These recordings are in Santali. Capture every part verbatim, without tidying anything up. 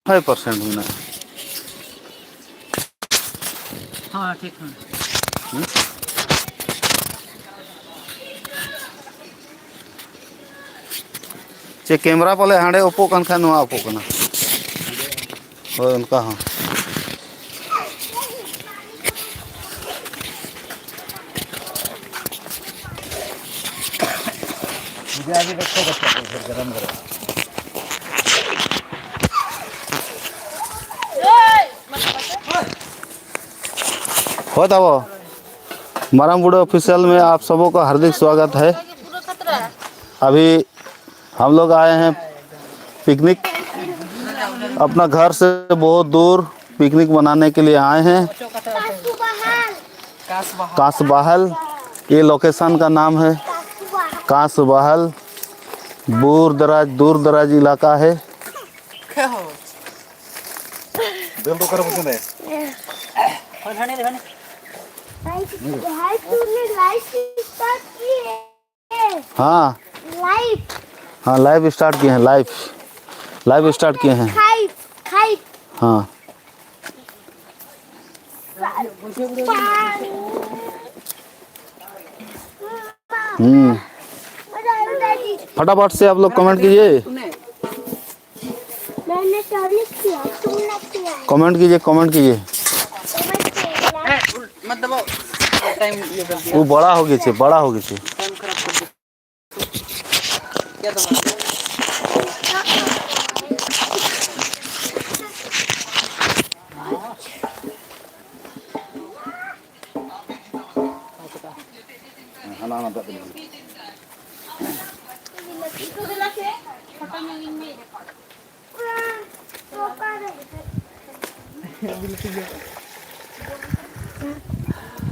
ᱯᱷᱟᱭᱤᱵᱷ ᱯᱟᱨᱥᱮᱱᱴ ᱢᱮᱱᱟᱜᱼᱟ᱾ ᱦᱮᱸ, ᱴᱷᱤᱠ ᱦᱮᱸ᱾ ᱪᱮ ᱠᱮᱢᱮᱨᱟ ᱯᱟᱞᱮ ᱦᱟᱸᱰᱮ ᱚᱯᱚᱜ ᱠᱟᱱ ᱠᱷᱟᱱ ᱱᱚᱣᱟ ᱚᱯᱚᱜ ᱠᱟᱱᱟ᱾ ᱦᱳᱭ, ᱚᱱᱠᱟ ᱦᱚᱸ᱾ ᱦᱳᱭ ᱛᱟᱵᱚ, ᱢᱟᱨᱟᱝ ᱵᱩᱰᱷᱟᱹ ᱚᱯᱷᱤᱥᱤᱭᱟᱞ ᱢᱮ ᱟᱯ ᱥᱚᱵᱚ ᱠᱚ ᱦᱟᱨᱫᱤᱠ ᱥᱣᱟᱜᱚᱛ ᱦᱮ᱾ ᱟᱵᱷᱤ ᱦᱟᱢ ᱞᱳᱜ ᱟᱭᱮ ᱦᱮ ᱯᱤᱠᱱᱤᱠ, ᱟᱯᱱᱟ ᱜᱷᱟᱨ ᱥᱮ ᱵᱚᱦᱩᱛ ᱫᱩᱨ ᱯᱤᱠᱱᱤᱠ ᱢᱟᱱᱟᱱᱮ ᱠᱮ ᱞᱤᱭᱮ ᱟᱭᱮ ᱦᱮ᱾ ᱠᱟᱥ ᱵᱟᱦᱟᱞ, ᱭᱮ ᱞᱳᱠᱮᱥᱚᱱ ᱠᱟ ᱱᱟᱢ ᱦᱮ ᱠᱟᱥ ᱵᱟᱦᱟᱞ᱾ ᱫᱩᱨ ᱫᱟᱨᱟᱡᱽ, ᱫᱩᱨ ᱫᱟᱨᱟᱡᱽ ᱤᱞᱟᱠᱟ ᱦᱮ᱾ ᱫᱟᱹᱞ ᱫᱚ ᱚᱠᱟᱨᱮ ᱵᱩᱡᱷᱟᱹᱣ ᱫᱟᱭ? ᱦᱟᱭ ᱛᱩᱢᱱᱮ ᱞᱟᱭᱤᱯ ᱥᱴᱟᱨᱴ ᱠᱤᱭᱮ? हाँ। लाइव। हाँ, लाइव स्टार्ट किए हैं, लाइव। लाइव स्टार्ट किए हैं। खाइप, खाइप। हाँ। हम्म। फटाफट से आप लोग कमेंट कीजिए। मैंने टॉनिक किया, तुमने किया। कमेंट कीजिए, कमेंट कीजिए। कमेंट किया। मत दबाओ। टाइम ये कर दिया। वो बड़ा हो गया छे, बड़ा हो गया छे। टाइम खराब कर दिया। क्या दबा दिया? ᱦᱟᱱᱟ ᱦᱟᱱᱟ ᱫᱟᱜ ᱫᱚ᱾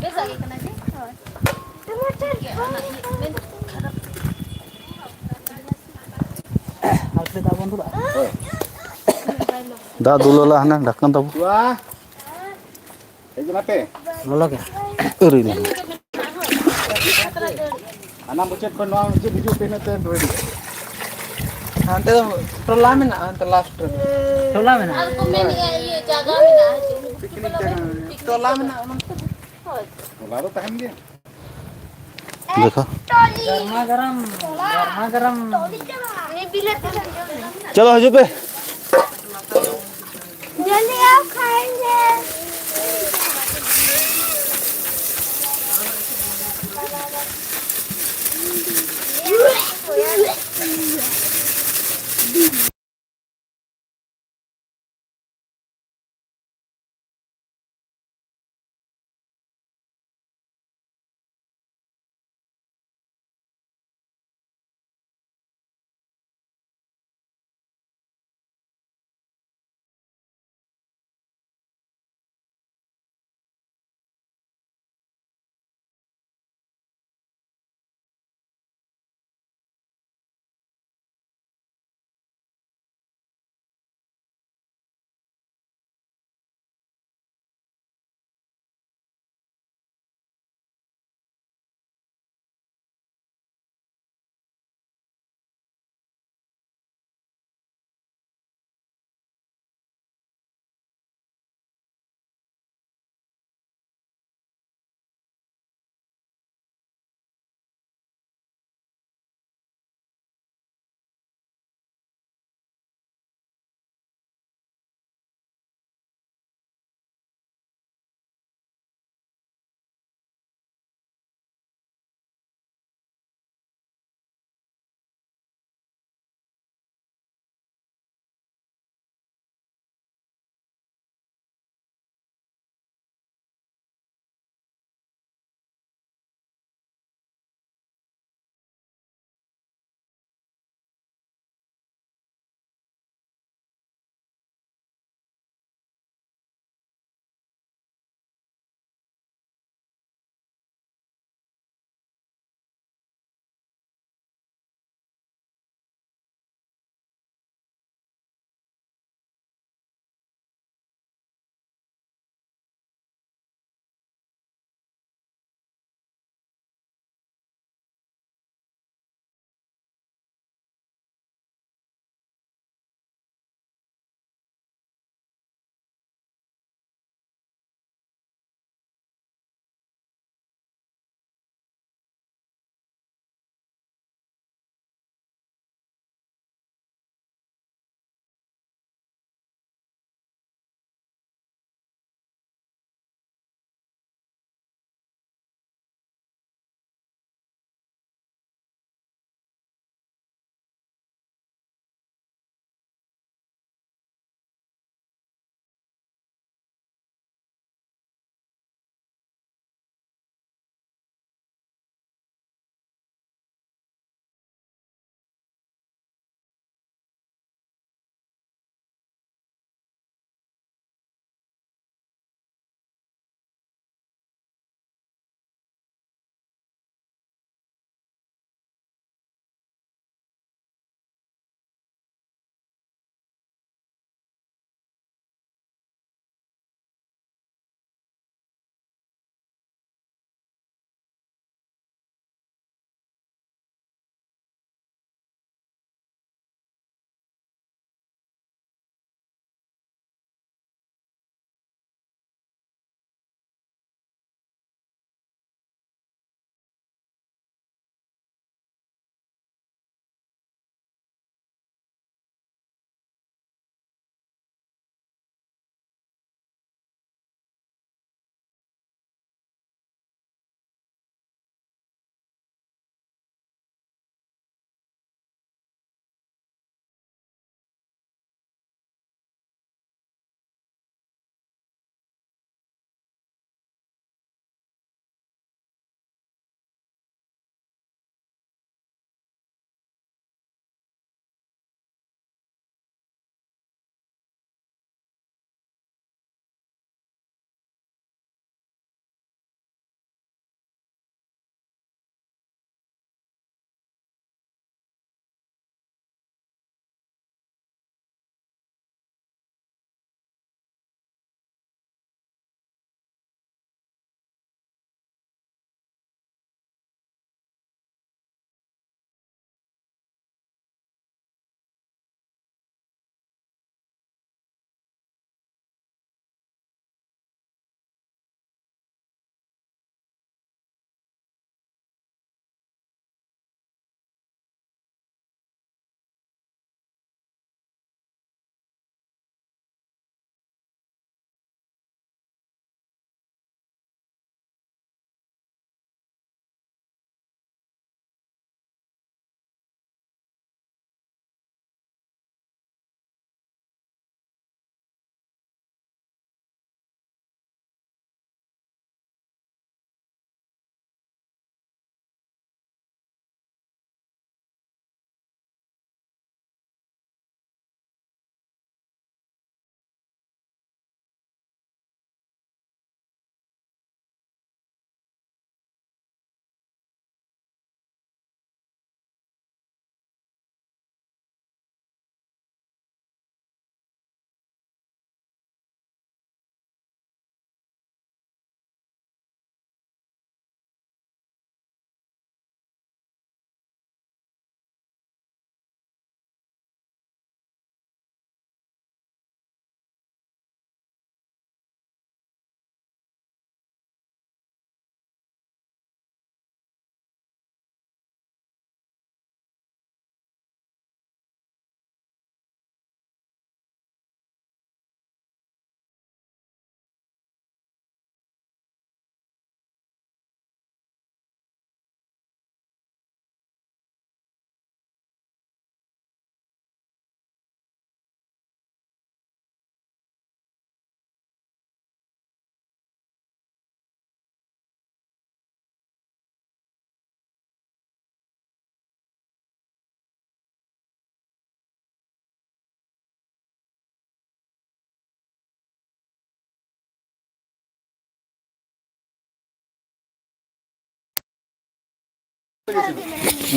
ᱵᱮᱥᱟᱜ ᱜᱮ ᱠᱟᱱᱟ ᱡᱮ? ᱦᱳᱭ᱾ ᱫᱟᱜ ᱫᱩᱞ ᱟᱞᱟᱝ ᱦᱟᱱᱮ ᱰᱷᱟᱠᱚᱱ ᱛᱟᱵᱚ᱾ ᱦᱮᱡ ᱠᱟᱱᱟ ᱯᱮ? ᱞᱚᱞᱚ ᱜᱮ᱾ ᱟᱹᱣᱨᱤ ᱞᱮ᱾ ᱦᱟᱱᱟ ᱢᱩᱪᱟᱹᱫ ᱠᱷᱚᱱ ᱱᱚᱣᱟ ᱢᱩᱪᱟᱹᱫ ᱦᱤᱡᱩᱜ ᱯᱮ, ᱤᱱᱟᱹᱜ ᱛᱮ ᱨᱮᱰᱤ᱾ ᱦᱟᱱᱛᱮ ᱫᱚ ᱴᱚᱞᱟ ᱢᱮᱱᱟᱜᱼᱟ, ᱦᱟᱱᱛᱮ ᱞᱟᱥᱴ ᱨᱮ᱾ ᱴᱚᱞᱟ ᱢᱮᱱᱟᱜᱼᱟ? ᱟᱨ ᱠᱚ ᱢᱮᱱᱮᱜᱼᱟ, ᱤᱭᱟᱹ, ᱡᱟᱭᱜᱟ ᱢᱮᱱᱟᱜᱼᱟ, ᱪᱮᱫ ᱠᱚ ᱢᱮᱛᱟᱜᱼᱟ? ᱴᱚᱞᱟ ᱢᱮᱱᱟᱜᱼᱟ, ᱚᱱᱟ ᱠᱚ᱾ ᱦᱳᱭ᱾ ᱴᱚᱞᱟ ᱫᱚ ᱛᱟᱦᱮᱱ ᱜᱮᱭᱟ᱾ ᱫᱮᱠᱷᱟ᱾ ᱜᱟᱨᱢᱟ ᱜᱟᱨᱟᱢ, ᱜᱟᱨᱢᱟ ᱜᱟᱨᱟᱢ᱾ ᱪᱚᱞᱚ, ᱦᱤᱡᱩᱜ ᱯᱮ᱾ ᱡᱚᱞᱫᱤ ᱟᱣ, ᱠᱷᱟᱭᱮᱸᱜᱮ᱾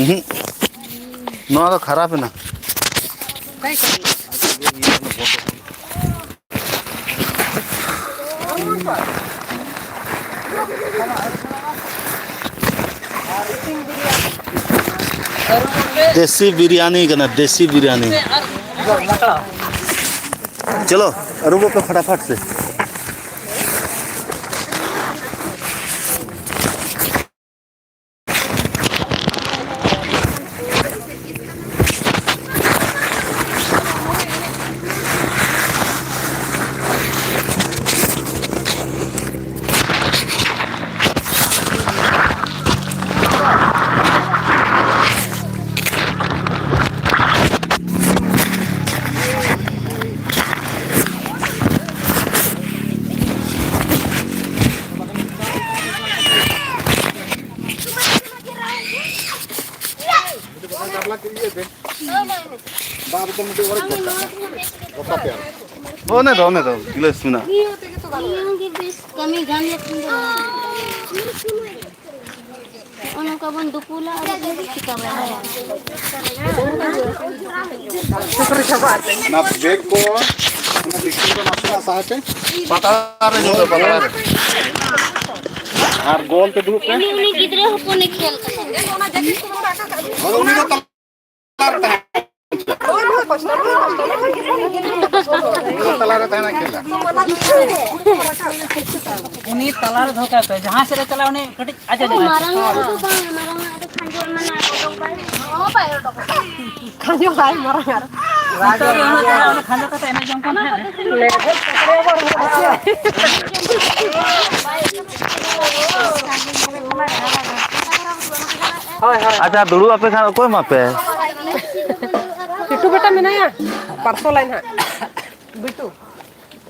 ᱩᱦᱩᱸ᱾ ᱱᱚᱣᱟ ᱫᱚ ᱠᱷᱟᱨᱟᱯ ᱮᱱᱟ᱾ ᱫᱮᱥᱤ ᱵᱤᱨᱭᱟᱱᱤ ᱠᱟᱱᱟ, ᱫᱮᱥᱤ ᱵᱤᱨᱭᱟᱱᱤ᱾ ᱪᱚᱞᱚ, ᱟᱹᱨᱩᱵᱚᱜ ᱯᱮ ᱯᱷᱟᱴᱟᱯᱷᱟᱴ ᱥᱮ᱾ ᱚᱱᱮ ᱫᱚ, ᱚᱱᱮ ᱫᱚ, ᱜᱤᱞᱟᱹᱥ ᱢᱮᱱᱟᱜᱼᱟ᱾ ᱠᱟᱹᱢᱤ ᱜᱟᱱ ᱞᱮᱠᱷᱟᱱ ᱫᱚ ᱱᱚᱜᱼᱚ ᱱᱚᱝᱠᱟ ᱵᱚᱱ ᱫᱩᱯᱩᱞᱟ, ᱟᱫᱚ ᱪᱮᱫ ᱪᱤᱠᱟᱹ ᱵᱟᱲᱟᱭᱟ? ᱚᱱᱟ ᱵᱮᱜᱽ ᱠᱚ, ᱚᱱᱟ ᱵᱮᱜᱽ ᱠᱚ ᱱᱟᱥᱮᱱᱟᱜ ᱥᱟᱦᱟ ᱯᱮ᱾ ᱯᱟᱛᱲᱟ ᱨᱮ ᱧᱩᱨ ᱯᱟᱛᱲᱟ ᱨᱮ᱾ ᱟᱨ ᱜᱳᱞ ᱛᱮ ᱫᱩᱲᱩᱵ ᱯᱮ᱾ ᱩᱱᱤ, ᱩᱱᱤ ᱜᱤᱫᱽᱨᱟᱹ ᱦᱚᱯᱚᱱᱮ ᱠᱷᱮᱞ ᱠᱟᱱᱟ᱾ ᱦᱳᱭ, ᱩᱱᱤ ᱫᱚ ᱛᱟᱞᱟ ᱨᱮ ᱛᱟᱦᱮᱸ᱾ ᱩᱱᱤ ᱫᱚ ᱛᱟᱞᱟ ᱨᱮ ᱛᱟᱦᱮᱱᱟ ᱠᱷᱮᱞᱟ᱾ ᱩᱱᱤ ᱛᱟᱞᱟ ᱨᱮ ᱫᱚᱦᱚ ᱠᱟᱭ ᱯᱮ, ᱡᱟᱦᱟᱸ ᱥᱮᱫ ᱮ ᱪᱟᱞᱟᱜᱼᱟ, ᱩᱱᱤ ᱠᱟᱹᱴᱤᱡ ᱟᱡ ᱟᱡ ᱟᱡ᱾ ᱢᱟᱨᱟᱝ ᱧᱚᱜ ᱨᱮᱫᱚ ᱵᱟᱝ, ᱢᱟᱨᱟᱝ ᱟᱜ ᱫᱚ ᱠᱷᱟᱸᱡᱚ ᱮᱢᱟᱱᱟᱜ ᱚᱰᱚᱠ ᱵᱟᱭ ᱠᱷᱟᱸᱡᱚ ᱵᱟᱭ ᱢᱟᱨᱟᱝ ᱟᱜ᱾ ᱱᱤᱛᱚᱜ ᱜᱮ ᱚᱱᱟ ᱡᱟᱦᱟᱸ ᱚᱸᱰᱮ ᱠᱷᱟᱸᱡᱚ ᱠᱟᱛᱮ ᱮᱱᱮᱡ ᱡᱚᱝ ᱠᱟᱱ ᱛᱟᱦᱮᱸᱫ᱾ ᱦᱳᱭ, ᱦᱳᱭ᱾ ᱟᱪᱪᱷᱟ, ᱫᱩᱲᱩᱵ ᱟᱯᱮ ᱠᱷᱟᱱ ᱚᱠᱚᱭ ᱮᱢᱟ ᱯᱮ? ᱵᱤᱴᱩ ᱵᱮᱴᱟ ᱢᱮᱱᱟᱭᱟ, ᱯᱟᱨᱥᱚ ᱞᱟᱭᱤᱱ ᱦᱟᱸᱜ᱾ ᱵᱤᱴᱩ᱾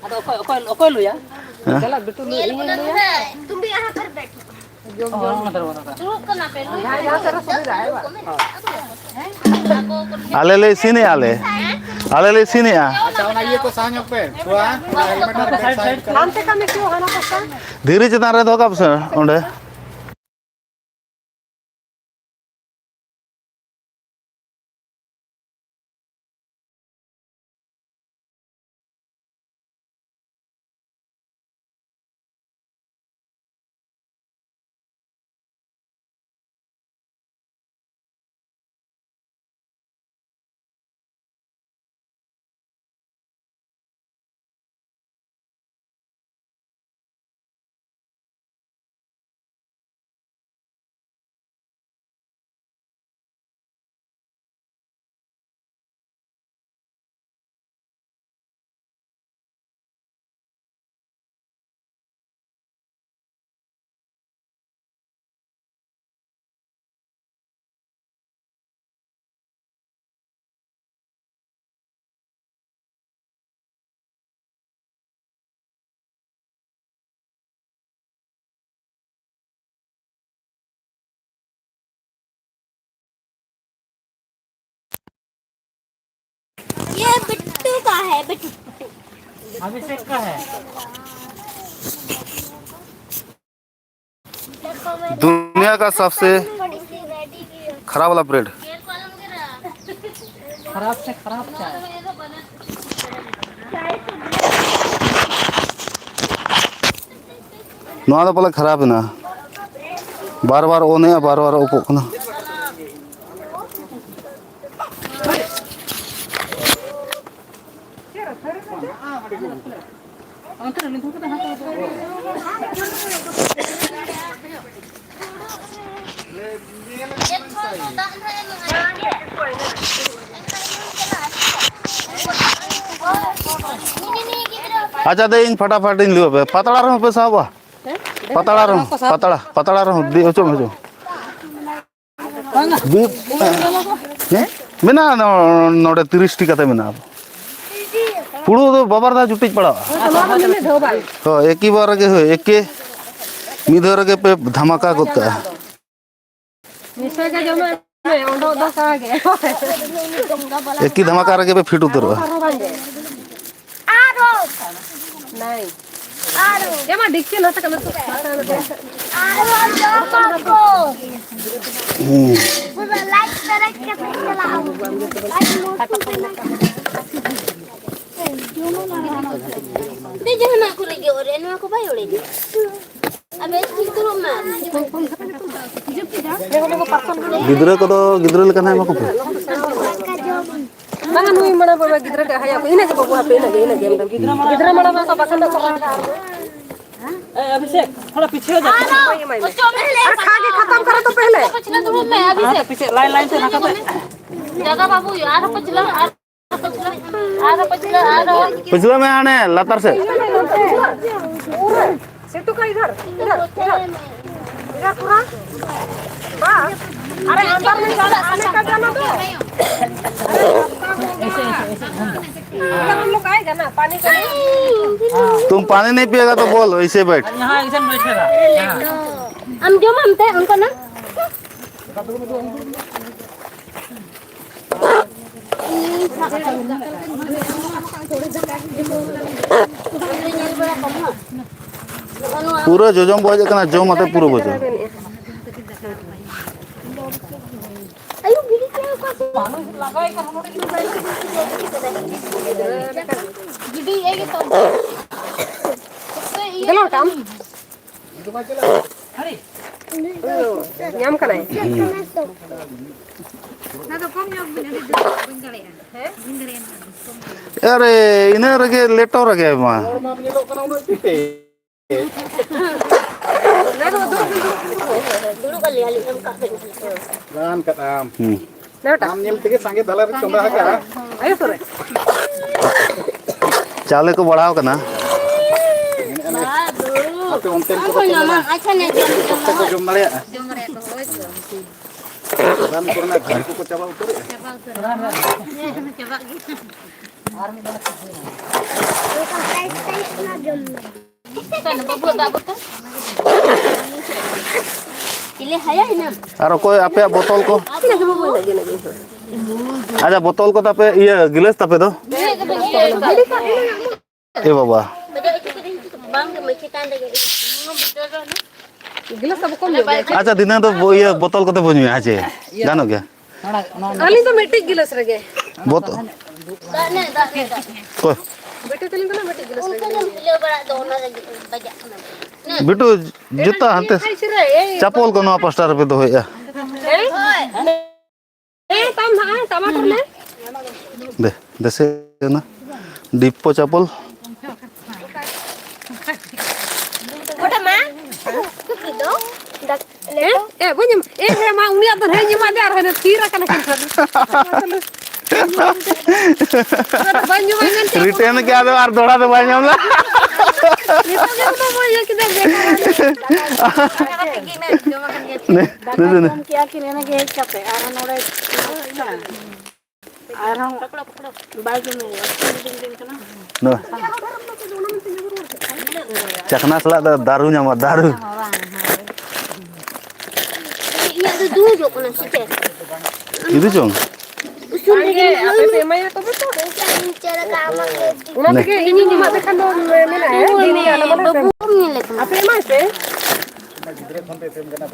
ᱟᱫᱚ ᱚᱠᱚᱭ, ᱚᱠᱚᱭ, ᱚᱠᱚᱭ ᱞᱩᱭᱟ? ᱦᱮᱸ? ᱪᱟᱞᱟᱜ ᱵᱤᱴᱩ ᱞᱩᱭ, ᱤᱧᱤᱧ ᱞᱩᱭᱟ᱾ ᱚ, ᱚᱱᱟ ᱫᱚ, ᱚᱱᱟ ᱫᱚ᱾ ᱫᱩᱲᱩᱵ ᱠᱟᱱᱟ ᱯᱮ, ᱞᱩᱭ ᱡᱟᱦᱟᱸᱭ ᱡᱟᱦᱟᱸ ᱥᱮᱫ ᱨᱮ ᱥᱩᱵᱤᱫᱷᱟ, ᱦᱮᱸ ᱵᱟᱝ? ᱟᱞᱮ ᱞᱮ ᱤᱥᱤᱱᱮᱜᱼᱟ ᱞᱮ᱾ ᱟᱞᱮ ᱞᱮ ᱤᱥᱤᱱᱮᱜᱼᱟ᱾ ᱟᱪᱪᱷᱟ, ᱚᱱᱟ ᱤᱭᱟᱹ ᱠᱚ ᱥᱟᱦᱟ ᱧᱚᱜ ᱯᱮ᱾ ᱪᱷᱩᱣᱟ, ᱚᱱᱟ ᱦᱮᱞᱢᱮᱴ ᱟᱨ ᱵᱮᱜᱽ ᱥᱟᱭᱤᱰ ᱠᱟᱜ ᱯᱮ᱾ ᱦᱟᱱᱛᱮ ᱠᱟᱹᱢᱤ ᱠᱚ ᱦᱟᱱᱟ ᱯᱟᱥᱴᱟ᱾ ᱫᱷᱤᱨᱤ ᱪᱮᱛᱟᱱ ᱨᱮ ᱫᱚᱦᱚ ᱠᱟᱜ ᱯᱮ ᱥᱮ ᱚᱸᱰᱮ᱾ अभिषेक का है। दुनिया का सबसे खराब वाला ब्रेड। खराब से खराब चाय। ᱱᱚᱣᱟ ᱫᱚ ᱯᱟᱞᱮ ᱠᱷᱟᱨᱟᱯ ᱮᱱᱟ᱾ ᱵᱟᱨ ᱵᱟᱨ ᱚᱱ ᱮᱜᱼᱟ, ᱵᱟᱨ ᱵᱟᱨ ᱚᱯᱚᱜ ᱠᱟᱱᱟ᱾ ᱟᱪᱪᱷᱟ, ᱫᱮ, ᱤᱧ ᱯᱷᱟᱴᱟᱯᱷᱟᱴ ᱤᱧ ᱞᱟᱹᱭ ᱟᱯᱮ, ᱯᱟᱛᱲᱟ ᱨᱮᱦᱚᱸ ᱯᱮ ᱥᱟᱦᱚᱵᱼᱟ᱾ ᱯᱟᱛᱲᱟ ᱨᱮᱦᱚᱸ, ᱯᱟᱛᱲᱟ, ᱯᱟᱛᱲᱟ ᱨᱮᱦᱚᱸ ᱫᱮ, ᱚᱪᱚᱜ ᱢᱮ, ᱚᱪᱚᱜ ᱢᱮ᱾ ᱵᱤᱨ, ᱦᱮᱸ? ᱢᱮᱱᱟᱜᱼᱟ, ᱱᱚ-, ᱱᱚᱰᱮ ᱛᱤᱨᱤᱥ ᱴᱤ ᱠᱟᱛᱮ ᱢᱮᱱᱟᱜᱼᱟ᱾ ᱦᱩᱲᱩ ᱫᱚ ᱵᱟᱵᱟᱨ ᱫᱷᱟᱣ ᱡᱩᱴᱤᱡ ᱯᱟᱲᱟᱣᱼᱟ᱾ ᱦᱳᱭ, ᱮᱠᱤ ᱵᱟᱨ ᱨᱮᱜᱮ, ᱦᱳᱭ, ᱮᱠᱮ ᱢᱤᱫ ᱫᱷᱟᱣ ᱨᱮᱜᱮ ᱯᱮ ᱫᱷᱟᱢᱟᱠᱟ ᱜᱚᱫ ᱠᱟᱜᱼᱟ᱾ ᱱᱤᱥᱪᱚᱭ ᱜᱮ ᱡᱚᱢᱮ ᱢᱮ, ᱚᱰᱚᱠ ᱫᱚ ᱥᱟᱦᱟ ᱜᱮ᱾ ᱮᱠᱤ ᱫᱷᱟᱢᱟᱠᱟ ᱨᱮᱜᱮ ᱯᱮ ᱯᱷᱤᱴ ᱩᱛᱟᱹᱨᱚᱜᱼᱟ᱾ ᱟᱨᱦᱚᱸ ᱵᱟᱝ ᱜᱮ᱾ ᱟᱨᱦᱚᱸ᱾ ᱱᱟᱭ᱾ ᱟᱨᱦᱚᱸ᱾ ᱮ ᱢᱟ, ᱰᱮᱠᱪᱤ ᱱᱟᱛᱮ ᱠᱟᱱᱟ ᱛᱚ᱾ ᱟᱨᱦᱚᱸ ᱡᱚᱢ ᱠᱚ᱾ ᱦᱩᱸ᱾ ᱯᱩᱨᱟᱹ ᱞᱟᱡ ᱯᱮᱨᱮᱡ ᱠᱟᱛᱮ ᱪᱟᱞᱟᱜ ᱟᱵᱚᱱ᱾ ᱞᱟᱡ ᱢᱚᱴᱩ ᱵᱮᱱᱟᱣ ᱠᱟᱛᱮ᱾ ᱡᱚᱢ ᱢᱟ ᱵᱟᱝ ᱜᱟᱱᱚᱜᱼᱟ᱾ ᱫᱮ, ᱡᱟᱦᱟᱱᱟᱜ ᱠᱚᱨᱮ ᱜᱮ ᱚᱨᱮ, ᱱᱚᱣᱟ ᱠᱚ ᱵᱟᱭ ᱚᱲᱮᱡᱟ᱾ ᱟᱵᱮᱱ ᱴᱷᱤᱠ ᱫᱩᱲᱩᱵ ᱢᱮ᱾ ᱜᱤᱫᱽᱨᱟᱹ ᱠᱚᱫᱚ ᱜᱤᱫᱽᱨᱟᱹ ᱞᱮᱠᱟ ᱱᱟᱜ ᱮᱢᱟ ᱠᱚᱯᱮ᱾ ᱵᱟᱝᱟ, ᱱᱩᱭ ᱢᱟᱲᱟᱝ ᱵᱟᱵᱟ ᱜᱤᱫᱽᱨᱟᱹ ᱴᱟᱜ ᱦᱟᱭᱟ ᱠᱚ, ᱤᱱᱟᱹ ᱜᱮ ᱵᱟᱵᱩ, ᱦᱟᱯᱮ, ᱤᱱᱟᱹ ᱜᱮ, ᱤᱱᱟᱹ ᱜᱮ᱾ ᱜᱤᱫᱽᱨᱟᱹ ᱢᱟᱲᱟᱝ ᱵᱟᱵᱟ ᱵᱟᱠᱷᱟᱱ ᱫᱚ ᱚᱠᱚᱭ ᱦᱟᱜ? ᱮ, ᱚᱵᱷᱤᱥᱮᱠ, ᱛᱷᱚᱲᱟ ᱯᱤᱪᱷᱮ ᱦᱚ ᱡᱟ᱾ ᱟᱨ ᱠᱷᱟ ᱜᱮ ᱠᱷᱟᱛᱟᱢ ᱠᱟᱨᱟ ᱛᱚ ᱯᱮᱦᱞᱮ᱾ ᱯᱤᱪᱷᱞᱟ ᱫᱩᱲᱩᱵ ᱢᱮ, ᱚᱵᱷᱤᱥᱮᱠ᱾ ᱯᱤᱪᱷᱮ, ᱞᱟᱭᱤᱱ, ᱞᱟᱭᱤᱱ ᱛᱮ ᱨᱟᱠᱟᱵ ᱢᱮ᱾ ᱡᱟᱭᱜᱟ ᱵᱟᱵᱩ ᱦᱩᱭᱩᱜᱼᱟ, ᱟᱨᱦᱚᱸ ᱯᱟᱹᱪᱷᱞᱟᱹ, ᱟᱨ ᱯᱟᱹᱪᱷᱞᱟᱹ, ᱟᱨᱦᱚᱸ᱾ ᱯᱟᱹᱪᱷᱞᱟᱹ ᱢᱮ ᱦᱟᱱᱮ ᱞᱟᱛᱟᱨ ᱥᱮᱫ᱾ ᱥᱤᱛᱩ ᱠᱟ ᱤᱫᱷᱟᱨ, ᱤᱫᱷᱟᱨ, ᱤᱫᱷᱟᱨ, ᱤᱫᱷᱟᱨ ᱯᱩᱨᱟ᱾ ᱵᱟᱥ᱾ ᱟᱨᱮ ᱟᱱᱫᱟᱨ ᱢᱮ ᱡᱟᱱᱟ, ᱟᱱᱮ ᱠᱟ ᱡᱟᱱᱟ ᱫᱚ᱾ ᱟᱨᱮ ᱨᱟᱥᱛᱟ ᱦᱚ ᱜᱟᱱᱟ᱾ ᱤᱫᱷᱟᱨ ᱦᱟᱢ ᱞᱳᱜ ᱟᱭᱮᱜᱟ ᱱᱟ, ᱯᱟᱱᱤ ᱠᱟ ᱞᱤᱭᱮ᱾ तुम पानी नहीं पिएगा तो बोल, ऐसे बैठ। यहाँ ऐसे बैठेगा। हाँ। हम जो मानते हैं उनको ना। ᱟᱢ ᱡᱚᱢᱟᱢ ᱛᱮ ᱚᱱᱠᱟᱱᱟᱜ? ᱟᱢ ᱡᱚᱢᱟᱢ ᱛᱮ ᱚᱱᱠᱟᱱᱟᱜ? ᱯᱩᱨᱟᱹ ᱡᱚᱡᱚᱢ ᱵᱚᱦᱮᱡ ᱟᱠᱟᱱᱟ, ᱡᱚᱢ ᱟᱛᱮ ᱯᱩᱨᱟᱹ ᱵᱚᱡᱚ᱾ ᱜᱤᱰᱤ ᱤᱭᱟᱹ ᱜᱮᱛᱚ᱾ ᱫᱮᱞᱟ ᱠᱟᱢ᱾ ᱧᱟᱢ ᱠᱟᱱᱟᱭ᱾ ᱚᱱᱟ ᱫᱚ ᱠᱚᱢ ᱧᱚᱜ ᱵᱤᱱ, ᱟᱹᱰᱤ ᱰᱷᱮᱨ ᱵᱟᱹᱧ ᱫᱟᱲᱮᱭᱟᱜᱼᱟ᱾ ᱦᱮᱸ? ᱵᱟᱹᱧ ᱫᱟᱲᱮᱭᱟᱜᱼᱟ᱾ ᱟᱨᱮ, ᱤᱱᱟᱹ ᱨᱮᱜᱮ, ᱞᱮᱴᱚ ᱨᱮᱜᱮ ᱢᱟ᱾ ᱦᱚᱲ ᱢᱟᱢ ᱧᱮᱞᱚᱜ ᱠᱟᱱᱟ ᱩᱱᱟᱹᱜ ᱪᱤᱴᱤ᱾ ᱫᱩᱲᱩᱵ ᱟᱞᱮ, ᱟᱞᱮ ᱮᱢ ᱠᱟᱜ ᱵᱮᱱ᱾ ᱨᱟᱱ ᱠᱟᱫᱟᱢ᱾ ᱦᱩᱸ᱾ ᱟᱢ ᱧᱮᱞ ᱛᱮᱜᱮ ᱥᱟᱸᱜᱮ ᱫᱷᱟᱨᱟ ᱨᱮ ᱪᱚᱸᱫᱟ ᱟᱠᱟᱜᱼᱟ᱾ ᱟᱭᱳ ᱥᱩᱨ ᱨᱮ᱾ ᱪᱟᱣᱞᱮ ᱠᱚ ᱵᱟᱲᱦᱟᱣ ᱠᱟᱱᱟ᱾ ᱢᱮᱱᱮᱫᱼᱟ ᱞᱮ, ᱟᱯᱮ ᱚᱱᱛᱮᱱ ᱠᱚᱫᱚ ᱠᱚ ᱢᱮᱱᱟ, ᱟᱪᱪᱷᱟ, ᱱᱮ ᱡᱚᱢ, ᱡᱚᱢ ᱠᱚ ᱡᱚᱢ ᱫᱟᱲᱮᱭᱟᱜᱼᱟ᱾ ᱡᱚᱢ ᱫᱟᱲᱮᱭᱟᱜᱼᱟ ᱠᱚ, ᱦᱳᱭ ᱛᱚ᱾ ᱨᱟᱱ ᱠᱚᱨᱮᱱᱟᱜ ᱜᱷᱟᱹᱲᱤ ᱠᱚᱠᱚ ᱪᱟᱵᱟ ᱩᱛᱟᱹᱨᱮᱜᱼᱟ᱾ ᱪᱟᱵᱟ ᱩᱛᱟᱹᱨᱚᱜᱼᱟ᱾ ᱦᱮᱸ, ᱪᱟᱵᱟᱜ ᱜᱮᱭᱟ᱾ ᱚᱱᱠᱟ ᱥᱟᱭᱤᱡ ᱥᱟᱭᱤᱡ ᱚᱱᱟ ᱡᱚᱢ ᱢᱮ᱾ ᱚᱠᱟᱭ ᱱᱟ ᱵᱟᱹᱵᱩᱣᱟᱜ ᱫᱟᱜ ᱵᱳᱛᱚᱞ? ᱪᱤᱞᱤ ᱦᱟᱭᱟ ᱦᱤᱱᱟᱹ? ᱟᱨ ᱚᱠᱚᱭ ᱟᱯᱮᱭᱟᱜ ᱵᱳᱛᱚᱞ ᱠᱚ? ᱛᱤᱱᱟᱹᱜ ᱜᱮ ᱵᱟᱹᱵᱩ ᱤᱱᱟᱹᱜ ᱜᱮ, ᱤᱱᱟᱹᱜ ᱜᱮ᱾ ᱟᱪᱪᱷᱟ, ᱵᱳᱛᱚᱞ ᱠᱚ ᱛᱟᱯᱮ, ᱤᱭᱟᱹ, ᱜᱤᱞᱟᱹᱥ ᱛᱟᱯᱮ ᱫᱚ? ᱵᱟᱝ ᱜᱮ, ᱢᱟᱹᱪᱤ ᱛᱟᱦᱮᱱ ᱨᱮᱜᱮ᱾ ᱜᱤᱞᱟᱹᱥ ᱫᱚ ᱠᱚᱢ ᱧᱚᱜ ᱜᱮᱭᱟ᱾ ᱟᱪᱪᱷᱟ, ᱫᱷᱤᱱᱟᱹᱱ ᱫᱚ ᱵᱚ-, ᱤᱭᱟᱹ, ᱵᱳᱛᱚᱞ ᱠᱚᱛᱮ ᱵᱚ ᱧᱩᱭᱟ, ᱦᱮᱸ ᱪᱮ? ᱜᱟᱱᱚᱜ ᱜᱮᱭᱟ᱾ ᱟᱹᱞᱤᱧ ᱫᱚ ᱢᱤᱫᱴᱤᱡ ᱜᱤᱞᱟᱹᱥ ᱨᱮᱜᱮ᱾ ᱵᱳᱛ-, ᱫᱟᱜ ᱱᱮ, ᱫᱟᱜ ᱱᱮ, ᱫᱟᱜ ᱱᱮ᱾ ᱚᱠᱚᱭ? ᱵᱤᱴᱩ ᱛᱟᱹᱞᱤᱧ ᱫᱚ ᱱᱟᱜ ᱢᱤᱫᱴᱤᱡ ᱜᱤᱞᱟᱹᱥ ᱨᱮᱜᱮ᱾ ᱩᱱᱠᱩ ᱜᱮᱢ ᱦᱤᱞᱟᱹᱣ ᱵᱟᱲᱟᱜ ᱫᱚ, ᱚᱱᱟ ᱨᱮᱜᱮ ᱵᱟᱡᱟᱜ ᱠᱟᱱᱟ᱾ ᱵᱤᱴᱩ, ᱡᱩᱛᱟ ᱦᱟᱱᱛᱮ, ᱮᱭ, ᱪᱟᱯᱚᱞ ᱠᱚ ᱱᱚᱣᱟ ᱯᱟᱥᱴᱟ ᱨᱮᱯᱮ ᱫᱚᱦᱚᱭᱮᱫᱼᱟ᱾ ᱦᱮᱸ? ᱦᱮᱸ, ᱛᱟᱢ ᱱᱟᱜ, ᱦᱮᱸ, ᱴᱟᱢᱟᱴᱳᱞ ᱞᱮ᱾ ᱫᱮ, ᱫᱮᱥᱮ ᱱᱟ᱾ ᱰᱤᱯᱯᱚ ᱪᱟᱯᱚᱞ᱾ ᱚᱸᱰᱮ ᱢᱟ, ᱪᱩᱯᱤ ᱫᱚ, ᱫᱟᱜ, ᱦᱮᱸ? ᱮ, ᱵᱟᱹᱧ ᱮᱢ-, ᱮ, ᱦᱮᱸ, ᱢᱟ, ᱩᱱᱤᱭᱟᱜ ᱫᱚ ᱦᱮᱸᱧ ᱮᱢᱟᱫᱮ, ᱟᱨ ᱦᱟᱱᱮ ᱛᱷᱤᱨ ᱟᱠᱟᱱᱟ ᱠᱤᱱ᱾ ᱚᱱᱟ ᱫᱚ ᱵᱟᱹᱧ ᱮᱢᱟᱭ ᱢᱮᱱᱛᱮ᱾ ᱨᱤᱴᱟᱨᱱ ᱜᱮ ᱟᱫᱚ ᱟᱨ ᱫᱚᱦᱲᱟ ᱫᱚ ᱵᱟᱭ ᱧᱟᱢ ᱫᱟ᱾ ᱱᱤᱛᱚᱜ ᱜᱮ ᱚᱱᱟ ᱵᱚ ᱤᱭᱟᱹ ᱠᱮᱫᱟ, ᱵᱮᱠᱟᱨ᱾ ᱫᱟᱠᱟ ᱡᱚᱢ ᱠᱮᱜᱼᱟ ᱠᱤᱱ ᱮᱱᱮ ᱜᱮ ᱦᱮᱡ ᱠᱟᱛᱮ, ᱟᱨ ᱱᱚᱰᱮ ᱟᱨᱦᱚᱸ ᱵᱟᱭ ᱡᱚᱢᱮᱭᱟ᱾ ᱱᱚᱣᱟ ᱪᱟᱠᱷᱱᱟ ᱥᱟᱞᱟᱜ ᱫᱚ ᱫᱟᱨᱩ ᱧᱟᱢᱚᱜᱼᱟ, ᱫᱟᱨᱩ᱾ ᱤᱧᱟᱹᱜ ᱫᱚ ᱫᱩ ᱦᱤᱡᱩᱜ ᱠᱟᱱᱟ ᱥᱮ ᱪᱮᱫ? ᱤᱫᱩ ᱪᱚᱝ? ᱩᱥᱩᱞ ᱨᱮᱜᱮ ᱟᱯᱮ ᱯᱮ ᱮᱢᱟᱭᱟ ᱛᱚᱵᱮ ᱛᱚ᱾ ᱚᱱᱟ ᱛᱮᱜᱮ ᱤᱧᱤᱧ ᱮᱢᱟᱫ ᱯᱮ ᱠᱷᱟᱱ ᱫᱚ ᱢᱮᱱᱟᱜᱼᱟ, ᱫᱤᱱ ᱜᱮ ᱚᱱᱟ ᱢᱟᱞᱮ ᱵᱟᱹᱵᱩ ᱮᱢ ᱧᱮᱞᱮ ᱠᱟᱱᱟ᱾ ᱟᱯᱮ ᱮᱢᱟᱭ ᱯᱮ᱾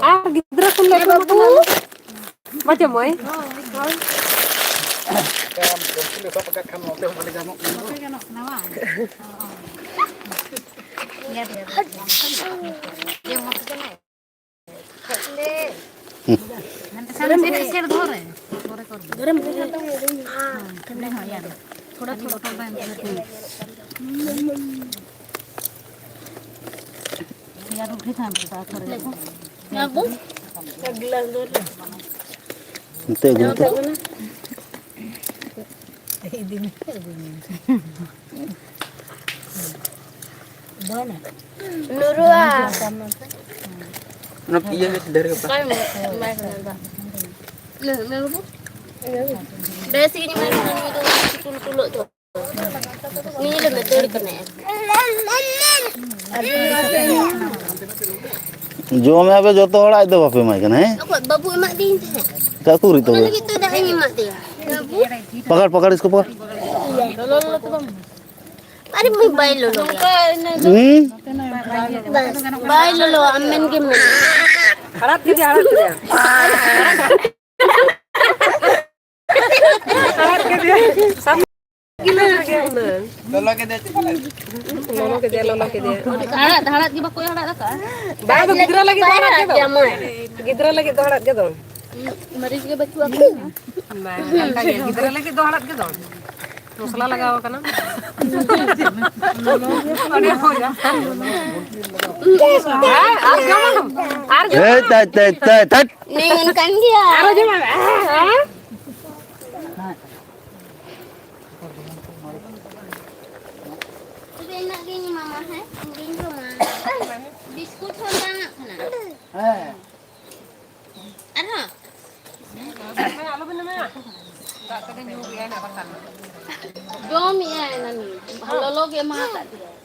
ᱟᱨ ᱜᱤᱫᱽᱨᱟᱹ ᱠᱷᱚᱱ ᱞᱮ ᱮᱢᱟ ᱠᱚ ᱵᱟᱹᱵᱩ᱾ ᱢᱟᱪᱮ ᱢᱟᱹᱭ᱾ ᱱᱚᱛᱮ ᱟᱹᱜᱩ ᱢᱮ ᱛᱚ᱾ ᱱᱩᱨᱩᱣᱟ᱾ ᱚᱱᱟ ᱤᱭᱟᱹ ᱜᱮ ᱰᱷᱮᱨ ᱜᱮ᱾ ᱵᱮᱥ ᱜᱤᱧ ᱮᱢᱟᱭ ᱠᱟᱱᱟ, ᱱᱩᱭ ᱫᱚ ᱴᱩᱞ ᱴᱩᱞᱚᱜ ᱫᱚ᱾ ᱩᱱᱤ ᱧᱮᱞᱮ ᱢᱮ, ᱫᱟᱹᱲ ᱠᱟᱱᱟᱭ᱾ ᱡᱚᱢᱮᱜᱼᱟ ᱯᱮ ᱡᱚᱛᱚ ᱦᱚᱲ, ᱟᱡ ᱫᱚ ᱵᱟᱯᱮ ᱮᱢᱟᱭ ᱠᱟᱱᱟ, ᱦᱮᱸ? ᱚᱠᱚᱭ ᱵᱟᱹᱵᱩ ᱮᱢᱟᱫᱤᱧ ᱛᱟᱦᱮᱸᱫ? ᱚᱠᱟ ᱩᱠᱩᱨᱤᱡ ᱚᱱᱟ ᱛᱚᱵᱮ? ᱞᱟᱹᱜᱤᱫ ᱛᱮ ᱫᱟᱜ ᱤᱧ ᱮᱢᱟᱫ ᱫᱮᱭᱟ᱾ ᱯᱟᱠᱟᱲ, ᱯᱟᱠᱟᱲ, ᱤᱥᱠᱳ ᱯᱟᱠᱟᱲ᱾ ᱞᱚᱞᱚ, ᱞᱚᱞᱚ ᱛᱚ ᱵᱟᱢ ᱟᱨᱮ ᱢᱟᱹᱭ ᱵᱟᱭ ᱞᱚᱞᱚ ᱜᱮᱭᱟ᱾ ᱦᱩᱸ? ᱵᱟᱭ ᱞᱚᱞᱚ, ᱟᱢ ᱢᱮᱱ ᱜᱮᱢ ᱢᱮᱱ᱾ ᱦᱟᱲᱟᱫ ᱠᱮᱫᱮᱭᱟ, ᱦᱟᱲᱟᱫ ᱠᱮᱫᱮᱭᱟ᱾ ᱦᱟᱲᱟᱫ ᱠᱮᱫᱮᱭᱟ᱾ ᱥᱟᱵ ᱠᱤᱞᱳ ᱨᱮᱜᱮ ᱦᱩᱱᱟᱹᱝ᱾ ᱞᱚᱞᱚ ᱠᱮᱫᱮᱭᱟ, ᱪᱮᱫ ᱞᱮᱠᱟ? ᱞᱚᱞᱚ ᱠᱮᱫᱮᱭᱟ, ᱞᱚᱞᱚ ᱠᱮᱫᱮᱭᱟ᱾ ᱦᱟᱲᱟᱫ, ᱦᱟᱲᱟᱫ ᱜᱮ ᱵᱟᱠᱚ ᱦᱟᱲᱟᱫ ᱟᱠᱟᱫᱼᱟ᱾ ᱵᱟᱝ, ᱟᱫᱚ ᱜᱤᱫᱽᱨᱟᱹ ᱞᱟᱹᱜᱤᱫ ᱫᱚ ᱦᱟᱲᱟᱫ ᱜᱮ ᱫᱚ᱾ ᱜᱤᱫᱽᱨᱟᱹ ᱞᱟᱹᱜᱤᱫ ᱫᱚ ᱦᱟᱲᱟᱫ ᱜᱮ ᱫᱚ᱾ ᱢᱟᱹᱨᱤᱪ ᱜᱮ ᱵᱟᱹᱪᱩᱜ ᱟᱠᱟᱫᱟ᱾ ᱵᱟᱝ, ᱦᱟᱞᱠᱟ ᱜᱮ᱾ ᱜᱤᱫᱽᱨᱟᱹ ᱞᱟᱹᱜᱤᱫ ᱫᱚ ᱦᱟᱲᱟᱫ ᱜᱮ ᱫᱚ᱾ ᱢᱚᱥᱞᱟ ᱞᱟᱜᱟᱣ ᱟᱠᱟᱱᱟ᱾ ᱟᱹᱰᱤ ᱢᱚᱡᱟ᱾ ᱟᱨ ᱡᱚᱢᱟᱢ? ᱟᱨ ᱡᱚᱢᱟᱢ? ᱮᱭ, ᱛᱟᱭ, ᱛᱟᱭ, ᱛᱟᱭ, ᱛᱟᱭ᱾ ᱱᱤᱝ ᱠᱟᱱ ᱜᱮᱭᱟ᱾ ᱟᱨᱚ ᱡᱚᱢᱟᱢ? ᱛᱚᱵᱮ ᱤᱱᱟᱹᱜ ᱜᱤᱧ ᱮᱢᱟᱢᱟ, ᱦᱮᱸ? ᱤᱧ ᱜᱤᱧ ᱡᱚᱢᱟ᱾ ᱵᱤᱥᱠᱩᱴ ᱦᱚᱸ ᱵᱟᱝ ᱟᱜ ᱠᱟᱱᱟ᱾ ᱟᱨᱦᱚᱸ? ᱟᱞᱚᱵᱤᱱ ᱮᱢᱟᱭᱟ᱾ ᱫᱟᱜ ᱛᱮᱜᱮ ᱧᱩ ᱜᱮᱭᱟᱭ ᱱᱟᱜ ᱵᱟᱠᱷᱟᱱ᱾ ᱡᱚᱢᱮᱜᱼᱟᱭ ᱱᱟᱹᱱᱤ᱾ ᱞᱚᱞᱚ ᱜᱮ ᱮᱢᱟ ᱟᱠᱟᱫ ᱫᱮᱭᱟᱭ᱾